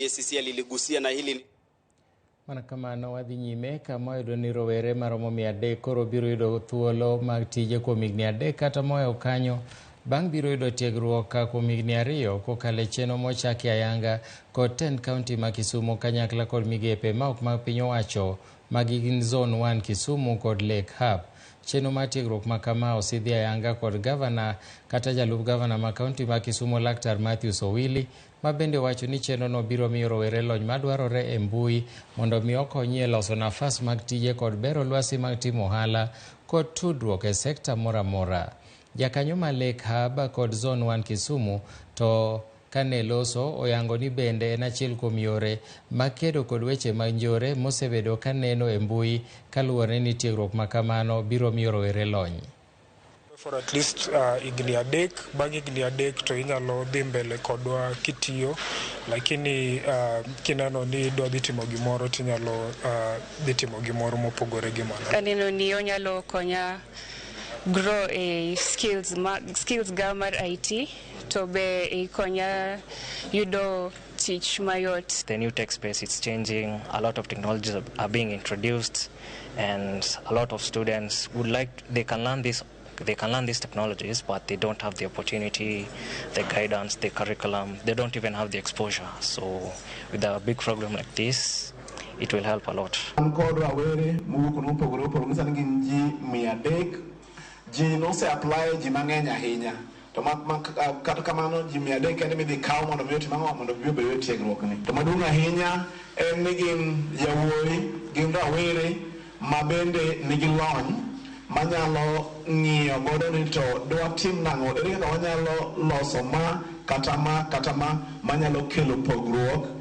EACC aliligusia na hili. Mana kamano, wadhi nyime kama wayudo ni rowere maromo 300 koro biro yudo thuolo mag tije kuom higni 3 kata mohewo kanyo bang' biro yudo tiegruok kuom higni 2 kokalo e chenro mochaki ayanga kod tend kaunti ma Kisumu kanyakla kod migepe ma ok mag piny owacho magi gin Zone 1 Kisumu kod Lake Hub. Chenro mar tiegruok ma kama osidhi ayanga kod gavana kata jalup gavana ma kaunti ma Kisumu, Laktar Matthews Owili, ma bende owacho ni chenrono biro miyo rowere lony madwarore e mbui mondo mi okonyi e loso nafas mag tije kod bero lwasi mag timo ohala kod tudruok e sekta moro amora. Jakanyo ma Lake Hub kod Zone 1 Kisumu to kane loso oyango ni bende en achiel kuom yore mag kedo kod weche mag njore mosebedo kaneno e mbui kaluwore ni tiegruok ma kamano biro miyo rowere lony. For at least higni 3, bang' higni 3 to inyalo dhi mbele kodwa kitiyo, lakini kineno ni idwa dhi timo gimoro tinyalo dhi timo gimoro mopogore gi mano. Aneno ni onyalo konya grow e skills, ma, skills ga mar IT to be ikonya yudo tich mayot. The new tech space is changing, a lot of technologies are being introduced, and a lot of students would like, they can learn this. They can learn these technologies, but they don't have the opportunity, the guidance, the curriculum. They don't even have the exposure. So with a big program like this, it will help a lot. An kod rawere mowuok kuonde mopogore opogore nyiso ni gin ji 300. Ji nose apply ji mang'eny ahinya. To kata kamano ji 300 kende midhi kaw mondo mi otim ang'o, mondo gibi obed e tiegruok ni. To maduong' ahinya en ni gin yawuoyi, gin rawere ma bende nigi lony manyalo ng'iyo godo ni to dwatim nang'o, ere kaka wanyalo loso ma kata ma kata ma manyalo kelo pogruok.